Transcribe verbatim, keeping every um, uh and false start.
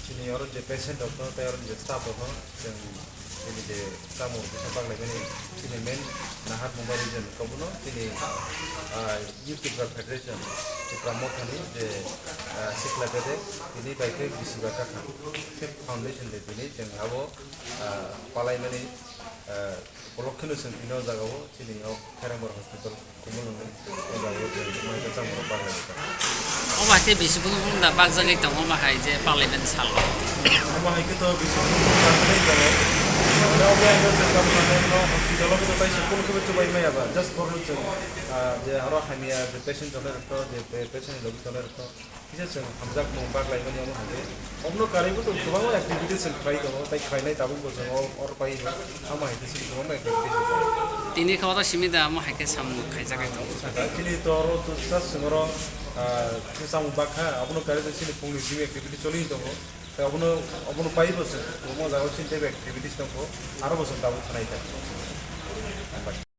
Chini oro je patient rok no tei oro je staff rok no chwng chini je chamung kisa baklaimani chini main nahar mungba region kobono chini, ah, Youth Tripura Federation Tipra Mothani je, ah, sikla bedek tini bai khe bisi ba kakha foundation de tini chwng abo, ah, palaimani, ah, Upolokhe no chwng tini o jaga o chini o Kherangbar Hospital Kumulwng ni o jaga o chwng mai khe chamung rok baklai kha. Omo hai khe bisi bwlwng bwlwng da bakjagwi tongo, omo hai je parliament salo. Omo hai khe to bisi bwlwng bwlwng bakjagwi tongo. Mane omo hai khe chwng tamo sano no hospital o khe to taisa kunu khe chubai maya ba, just borok no chwng, ah, je aro hamya je patient tongnai rok to, je patient ni logi tongnai rok to. Kisa chwng hamjakmung baklaimani omo hai khe. Omono karwi bo chwng kwbangma activities chwng khlai tongo, tei khlainai tabuk bo chwng o, oro pai omo hai khe chwng kwbangma activities khlai. Tini khe oro simi da omo hai khe samung khaijak hai tongo. Saka chini to oro to just chwng oro, ah, kisa samung bakha, abono karwi chini phungni gym activity choli tongo. Tei obono, obono pai bo chwng kwbangma jaga o chini tei activities tongo, aro bo chwng tabuk khlai tongo.